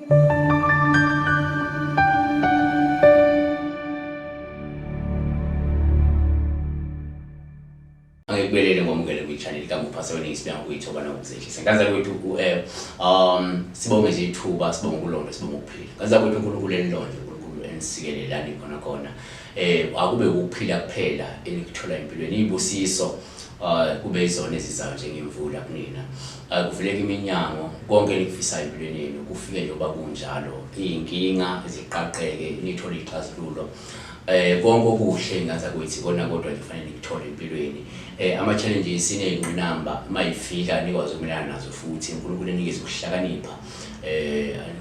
Angikubelele ngomukele kwi-channel kaMuphasa wena isibanga ukuyithoba nokuzehlisa. Ngaza kwethu sibonge nje ithuba, sibonge ukulonda, sibonge ukuphila. Ngaza kwethu uNkulunkulu enilonde, uNkulunkulu enisikelelani khona khona. Akube ukuphila kuphela enikuthola empilweni, izibusiso kube izona ezizayo njengemvula kunina. Kuvuleke iminyango, konke enikufisayo empilweni yenu kufike njengoba kunjalo. Izinkinga ziqaqeke, nithole ixazululo. Konke okuhle ngaza kuthi kona kodwa nje kufanele nikuthole empilweni. Ama challenges iney'ngqinamba mayifika nikwazi ukumelana nazo futhi uNkulunkulu enikeze ukuhlakanipha,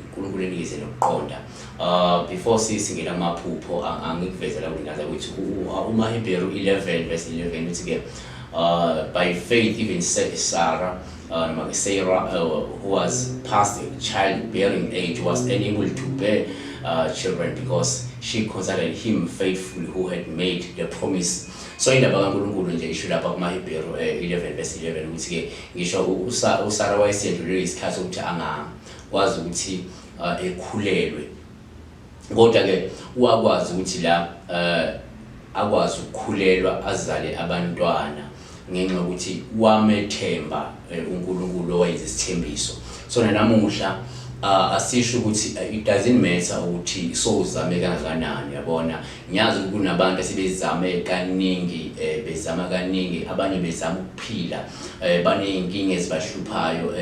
uNkulunkulu enikeze nokuqonda. Before singena kumaphupho angikuvezela ukuthi ngaza kuthi umaHebheru 11 verse 11 uthi ke by faith even Sarah noma ke Sarah who was past childbearing age was unable to bear children because she considered him faithful who had made the promise. So indaba kaNkulunkulu nje isho lapha kumaHebheru 11 verse 11 ukuthi ke ngisho uSara wayesedlulelwe isikhathi sokuthi angakwazi ukuthi ekhulelwe, kodwa ke wakwazi ukuthi la akwazi ukukhulelwa azale abantwana ngenxa yokuthi wamethemba uNkulunkulu owayenza isithembiso. So nanamuhla asisho ukuthi it doesn't matter ukuthi sowuzame kangakanani, yabona. Ngiyazi ukuthi kunabantu asebezame kaningi, bezama kaningi, abanye bezama ukuphila, baney'nkinga ezibahluphayo,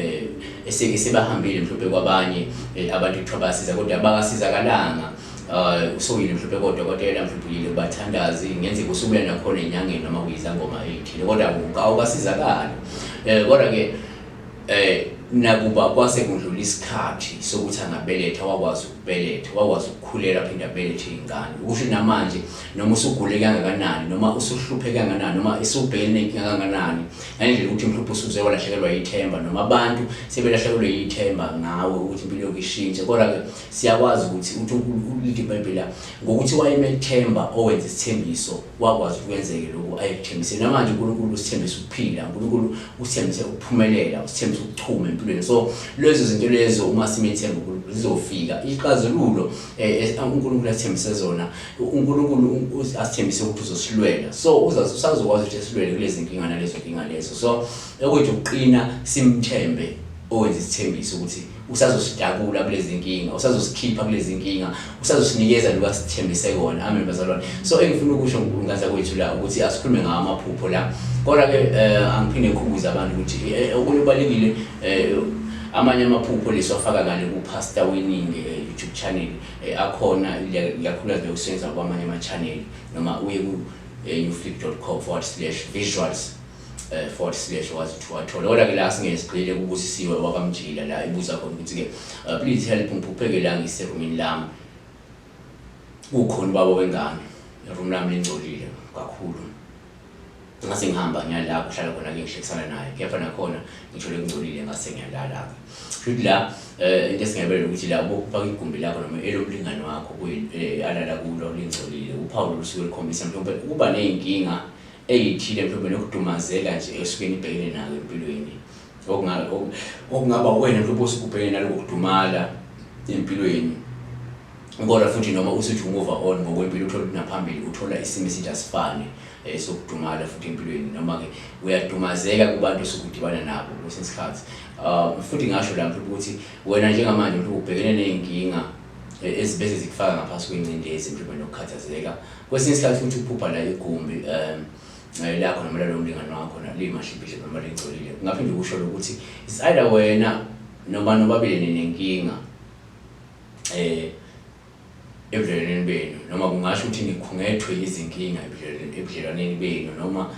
esebahambile mhlawumbe kwabanye abantu kuthiwa bayasiza kodwa abakasizakalanga. Usuyile mhlawumbe kodwa kodwa mhlawumbe uyile kubathandazi, ngenzeka usubuya nakhona enyangeni noma kuyizangoma ey'thile kodwa awukasizakali. Kodwa-ke nakuba kwase kudlula isikhathi sokuthi angabeletha, wakwazi ukubeletha, wakwazi ukukhulela aphinde abelethe iy'ngane. Ukusho namanje noma usugule kangakanani, noma usuhluphe kangakanani, noma usubhekene nenkinga kangakanani, ngalendlela ukuthi mhlawumbe usuze walahlekelwa yithemba noma abantu sebelahlekelwe yithemba ngawe ukuthi impilo yakho ishintshe, kodwa-ke siyakwazi ukuthi uthi lithi iBhayibheli la ngokuthi wayemethemba owenza isithembiso wakwazi ukuthi kwenzeke lokhu ayekuthembisile. Namanje uNkulunkulu usithembisa ukuphila, uNkulunkulu usithembise ukuphumelela, usithembise ukuchuma empilweni. So lezo zinto lezo uma simethemba uNkulunkulu zizofika. Ixazululo uNkulunkulu asithembise zona, uNkulunkulu asithembise ukuthi uzosilwela. So usazokwazi ukuthi esilwele kulezi nkinga nalezo nkinga lezo. So ekwethu ukuqina simthembe owenza isithembiso ukuthi usazosidakula kulezi nkinga, usazosikhipha kulezi nkinga, usazosinikeza lokhu asithembise kona. Amen bazalwane. So engifuna ukusho ngaza kwethu la ukuthi asikhulume ngawo amaphupho la, kodwa ke angiphinde ngikhumbuze abantu ukuthi okunye kubalulekile, amanye amaphupho lesiwafaka ngale ku-Pastor Winning YouTube channel, akhona ikakhulukazi lokusebenza kwamanye ama-channel, noma uye ku-newflip.com/visuals forward slash wazi ukuthi wathole. Kodwa-ke la singeke sigxile kubusisiwe wakamjila la ibuza khona ukuthi-ke please help, ngiphupheke la ngiserumini lami kukhona ubaba wengane, iroom lami lingcolile kakhulu, ngase ngihamba ngiyala kuhlala khona-ke ngihlekisana naye, kepha nakhona ngithole kungcolile ngase ngiyalala-ke. Shuthi la into esingayibela ukuthi la ubufaka igumbi lakho noma elomlingane wakho alala kulo lingcolile, uphawu lolu suke lukhombisa mhlawumbe ukuba ney'nkinga ey'thile mhlawumbe nokudumazeka nje esuke nibhekene nako empilweni, okungaba wena mhlawumbe osuke ubhekene naloko kudumala empilweni, kodwa futhi noma usuthi u-move on ngokwempilo uthole ukuthi naphambili uthola isimo esithi asifane sokudumala futhi empilweni, noma-ke uyadumazeka kubantu osuke udibana nabo kwesinye isikhathi. Futhi ngasho la mhlawumbe ukuthi wena njengamanje mhlawumbe ubhekene ney'nkinga ezibese zikufaka ngaphansi kwengcindezi mhlawumbe nokukhathazeka. Kwesinye isikhathi futhi uphupha la igumbi lakho noma lalo mlingane wakho limahliphihle noma lingcolile, kungaphinde kusho lokuthi it's either wena noma nobabili ninenkinga ebudlelwaneni benu, noma kungasho ukuthi nikhungethwe izinkinga ebudlelwaneni benu, noma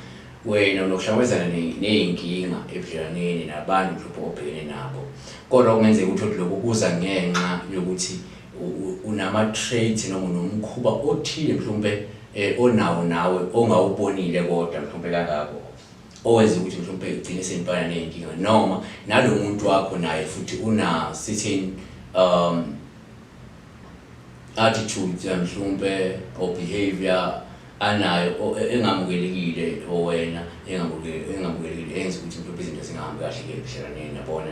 wena unokuhlangabezana ney'nkinga ebudlelwaneni nabantu mhlawumbe obhekene nabo, kodwa kungenzeka ukuthi lokhu kuza ngenxa yokuthi unama-traits noma unomkhuba othile mhlawumbe onawo nawe ongawubonile kodwa mhlawumbe kangako owenza ukuthi mhlawumbe ugcine senibhekana ney'nkinga, noma nalo muntu wakho naye futhi una certain attitude mhlawumbe or behavior anayo engamukelekile owena engamukelekile enza ukuthi mhlawumbe izinto zingahambi kahle-ke ebudlelwaneni, yabona.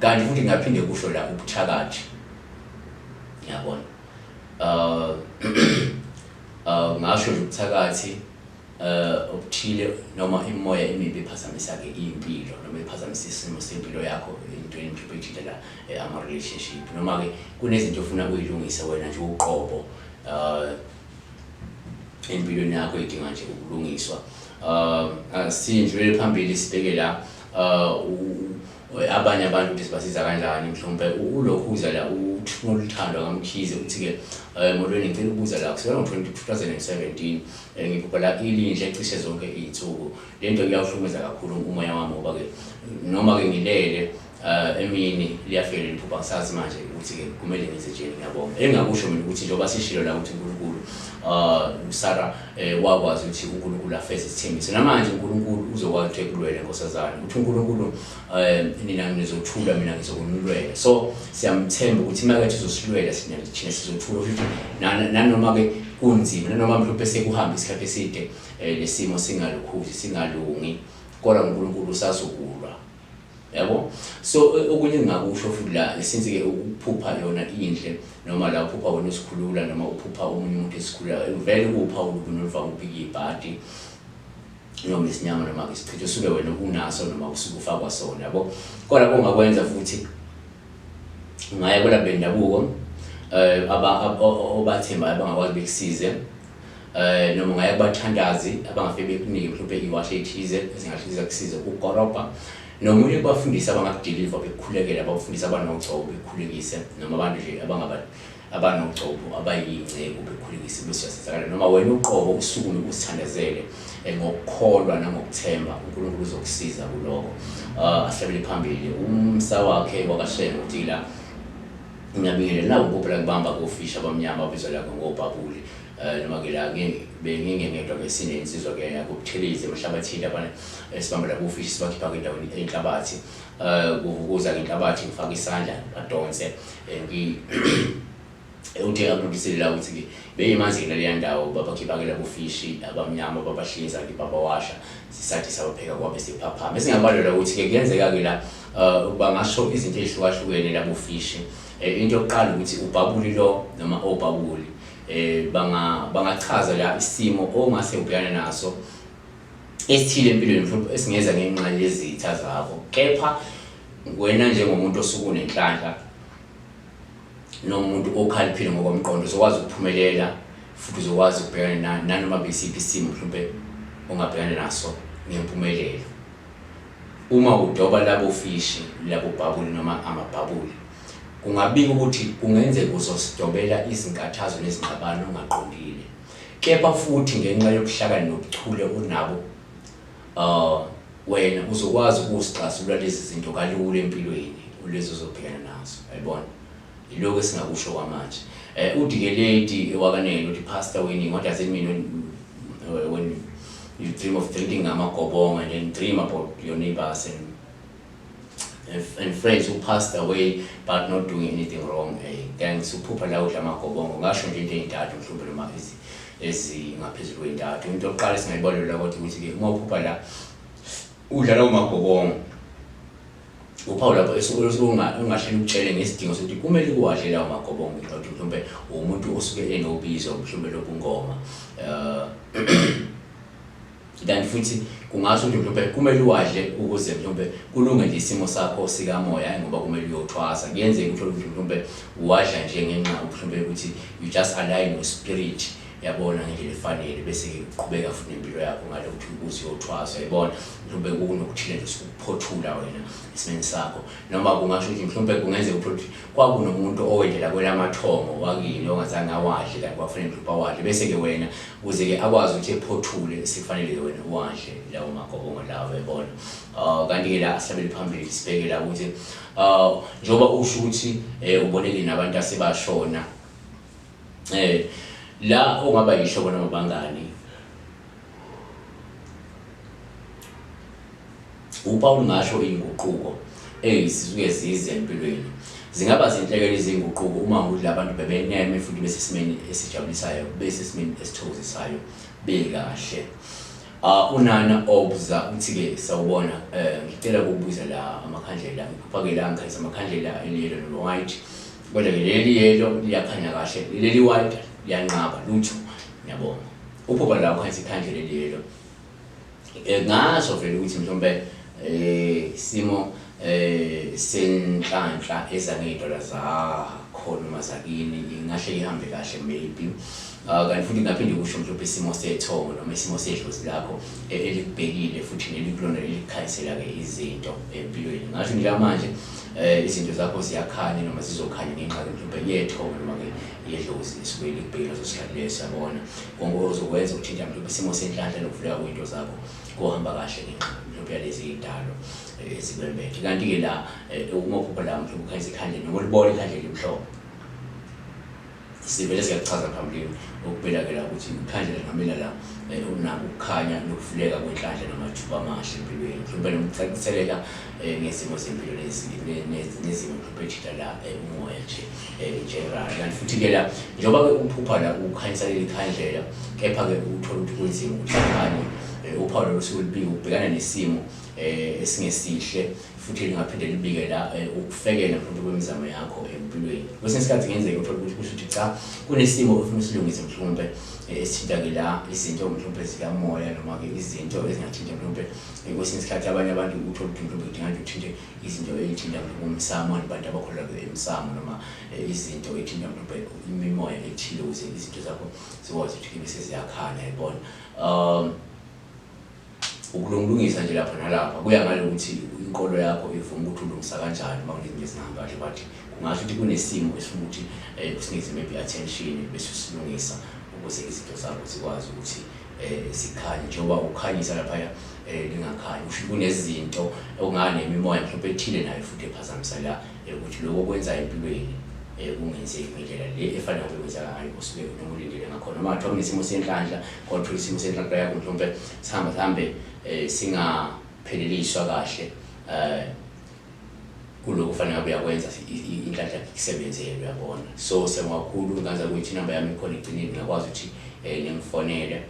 Kanti futhi ngaphinde kusho la ubuthakathi, yabona. Ngasho nje ubuthakathi obuthile noma imimoya emibi ephazamisa-ke impilo noma ephazamisa isimo sempilo yakho entweni mhlawumbe ethile la, ama-relationship, noma-ke kunezinto ofuna ukuyilungisa wena nje uqobo empilweni yakho edinga nje ukulungiswa. Sindlulele phambili, sibheke la abanye abantu ukuthi sibasiza kanjani. Mhlawumbe ulokhuza la uNoluthando kaMkhize, uthi-ke, "Molweni, ngicela ukubuza la, kusukela ngo-2017 ngiphupha la ilindle cishe zonke iy'nsuku. Le nto iyawuhlukumeza kakhulu umoya wami, ngoba-ke noma-ke ngilele emini liyafika leli phupho. Angisazi manje ukuthi-ke kumele ngenze njeni. Ngiyabonga." Engingakusho mina ukuthi njengoba sishilo la ukuthi uNkulunkulu, uSara wakwazi ukuthi uNkulunkulu afeze isithembiso, namanje uNkulunkulu uzokwazi ukuthi ekulwele, nkosazane. Ukuthi uNkulunkulu, "Nina nizothula, mina ngizokunilwela." So siyamthemba ukuthi imakethe uzosilwela, thina sizothula futhi, nanoma-ke kunzima, nanoma mhlawumbe sekuhamba isikhathi eside lesimo singalukhuzi, singalungi, kodwa uNkulunkulu usazokulwa, yabo. So okunye engingakusho futhi la, since-ke ukuphupha yona indle, noma la uphupha wena usikhulula noma uphupha omunye umuntu esikhulula, vele kuwuphawu olubi noluvame ukubika ibhadi noma isinyama noma isichitho usuke wena unaso noma usuke ufakwa sona, yabo. Kodwa kungakwenza futhi ungaya kwelapha bendabuko obathembayo abangakwazi bekusize, noma ungaya kubathandazi abangafike bekunike mhlawumbe iwashi ethize ezingahle kusize ukukorobha, noma uye kubafundisi abangakudeliver bekukhulekela, abafundisi abanogcobo bekukhulekise, noma abantu nje abangaba abanogcobo abayingceku bekhulekise, bese uyasizakala. Noma wena uqobo usukume uzithandazele ngokukholwa nangokuthemba, uNkulunkulu uzokusiza kuloko. Asihlabele phambili. Umsa wakhe wakashenge uthi la, "Ngiyabingelela, naku ukuphi la kubamba kofishi abamnyama abizwa lakho ngobhabuli, noma-ke la bengingengedwa ke, sinensizwa ke yakuButhelezi eMahlabathini laphana, sibamba labo fishi, sibakhipha ke endaweni enhlabathi, kuvukuza ngenhlabathi, ngifaka isandla badonse." Uthe akunotisile la ukuthi-ke beyimanzi-ke naleya ndawo, babakhipha-ke labo fishi abamnyama, babahlinza-ke, babawasha, sisathi sabapheka kwabe sephaphama. Esingabalelwa ukuthi-ke kuyenzeka-ke la bangasho izinto ey'hlukahlukene labo fishi. Into yokuqala ukuthi ubhabuli lo noma obhabuli bangachaza la isimo ongase ubhekane naso esithile empilweni, mhlawumbe esingeza ngenxa yezitha zakho, kepha wena njengomuntu osuke unenhlanhla nomuntu okhaliphile ngokomqondo uzokwazi ukuphumelela futhi uzokwazi ukubhekana nanoma besiphi isimo mhlawumbe ongabhekana naso ngempumelelo. Uma udoba labo fishi, labo bhabuli noma amabhabuli, kungabika ukuthi kungenzeka uzosidobela izinkathazo nezingxabano ongaqondile, kepha futhi ngenxa yobuhlakani nobuchule onabo, wena uzokwazi ukuzixazulula lezi zinto kalula empilweni lezi ozobhekana nazo, yayibona. Yilokhu esingakusho kwamanje. Udikeledi wakanene uthi, "Pastor Winnie, what does it mean when you dream of drinking amagobongo and then dream about your neighbors and friends who passed away but not doing anything wrong?" Thanks. Uphupha la udla amagobongo, ngasho nje into ey'ntathu mhlawumbe noma ezingaphezulu kwey'ntathu. Into yokuqala esingayibalula kodwa ukuthi-ke uma uphupha la udla lawo magobongo, uphawu lapho ungahleli ukutshele ngesidingo sokuthi kumele kuwadle lawo magobongo, ngenxa yokuthi mhlawumbe umuntu osuke enobizo mhlawumbe lobungoma. Kanti futhi kungasho ukuthi mhlawumbe kumele uwadle ukuze mhlawumbe kulunge isimo sakho sikamoya, hayi ngoba kumele uyothwasa. Kuyenzeka uthole ukuthi mhlawumbe uwadla nje ngenxa mhlawumbe ukuthi you just align your spirit, yabona, ngendlela efanele, bese-ke uqhubeka futhi nempilo yakho ngale ukuthi uze uyothwasa, yayibona. Mhlawumbe kunokuthile nje usukuphothula wena esimeni sakho, noma kungasho ukuthi mhlawumbe kungenzeka uthole ukuthi kwakunomuntu owendela kwelamathongo wakini ongazange awadle, kanti kwakufanele mhlawumbe awadle, bese-ke wena ukuze-ke akwazi ukuthi ephothule sekufanele-ke wena uwadle lawo magobongo lawo, yabona. Kanti-ke la asihlabele phambili, sibheke la ukuthi njengoba usho ukuthi ubonele nabantu asebashona, la ongaba yihlobo noma bangani, uPaul ngasho inguquko ezisuke zize empilweni zingaba zinhlekele izinguquko uma ukuthi labantu bebeneme futhi besesimeni esijabulisayo, besesimeni esithokozisayo, bekahle. Unana Obza uthi-ke sawubona ngicela ukubuza la amakhandlela ngiphupha-ke la ngikhanyisa amakhandlela eliyelo nolo-white kodwa-ke leli yelo liyakhanya kahle leli white liyanqaba lutho ngiyabonga uphupha la ukhanyisa ikhandlela eliyelo ngasho vele ukuthi mhlawumbe isimo senhlanhla eza ngey'dola zakho noma zakini ingahle ihambe kahle maybe. Kanti futhi kungaphinde kusho mhlawumbe isimo sethongo noma isimo sedlozi lakho elikubhekile futhi nelikulona elikukhanyisela-ke izinto empilweni. Ngasho njengamanje izinto zakho ziyakhanya noma zizokhanya ngenxa-ke mhlawumbe yethongo noma-ke yedlozi esuke likubhekile leso sikhathi leso yabona. Konke ozokwenza ukuthinta mhlawumbe isimo senhlanhla nokuvuleka kwey'nto zakho kuhamba kahle ngenxa mhlawumbe yalezi y'dalo ezikwembethe. Kanti-ke la uma uphupha la mhlawumbe ukhanyisa ikhandlela noma ulibona ikhandlela elimhlophe sivele siyakuchaza phambilini ukubheka-ke la ukuthi ikhandlela lingamela la unako ukukhanya nokuvuleka kwenhlanhla namathuba amahle empilweni mhlawumbe nokucaciseleka ngezimo zempilo nezimo mhlawumbe ethinta la umoya nje in general. Kanti futhi-ke la njengoba-ke uphupha la ukhanyisa leli khandlela kepha-ke uthole ukuthi kunzima ukuthi likhanye uphawu lolu suke lubika ukubhekana nesimo esingesihle futhi lingaphinde libike la ukufekela mhlawumbe kwemizamo yakho empilweni. Kwesinye isikhathi kungenzeka uthole ukuthi kusho ukuthi cha kunesimo ofuna usilungise mhlawumbe esithinta-ke la izinto mhlawumbe zikamoya noma-ke izinto ezingathinta mhlawumbe kwesinye isikhathi abanye abantu uthole ukuthi mhlawumbe kudinga nje uthinte izinto ey'thinta mhlawumbe umsamo abantu abakholelwa emsamo noma izinto ey'thinta mhlawumbe imimoya ethile ukuze izinto zakho zikwazi ukuthi bese ziyakhanya yibona. Ukulungilungisa nje lapha nalapha kuya ngale ukuthi inkolo yakho ivuma ukuthi ulungisa kanjani uma kunezinto ezingahambi kahle but kungasho ukuthi kunesimo esifuna ukuthi usinikeze maybe attention bese usilungisa ukuze izinto zakho zikwazi ukuthi zikhanye njengoba ukhanyisa laphaya lingakhanyi kusho kunezinto okunganemimoya mhlawumbe ethile nayo futhi ephazamisa la ukuthi lokho okwenzayo empilweni kungenzeki ngendlela le efanele ngabe kwenzeka ngayo osuke noma ulindele ngakhona. Noma kuthiwa kunesimo senhlanhla kodwa uthole isimo senhlanhla yakho mhlawumbe sihamba sihambe singapheleliswa kahle kulokhu kufanele ngabe uyakwenza inhlanhla ikusebenzele uyabona. So siyabonga kakhulu ngane zakwethu inamba yami ikhona ekugcineni ngiyakwazi ukuthi ningifonele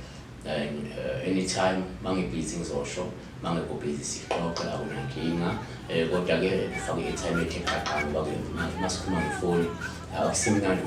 anytime mangibhizi ngizosho mangekho busy sixoxe akunankinga kodwa-ke ufake i-airtime ethe xaxa ngoba-ke masikhuluma ngefoni akusimnandi.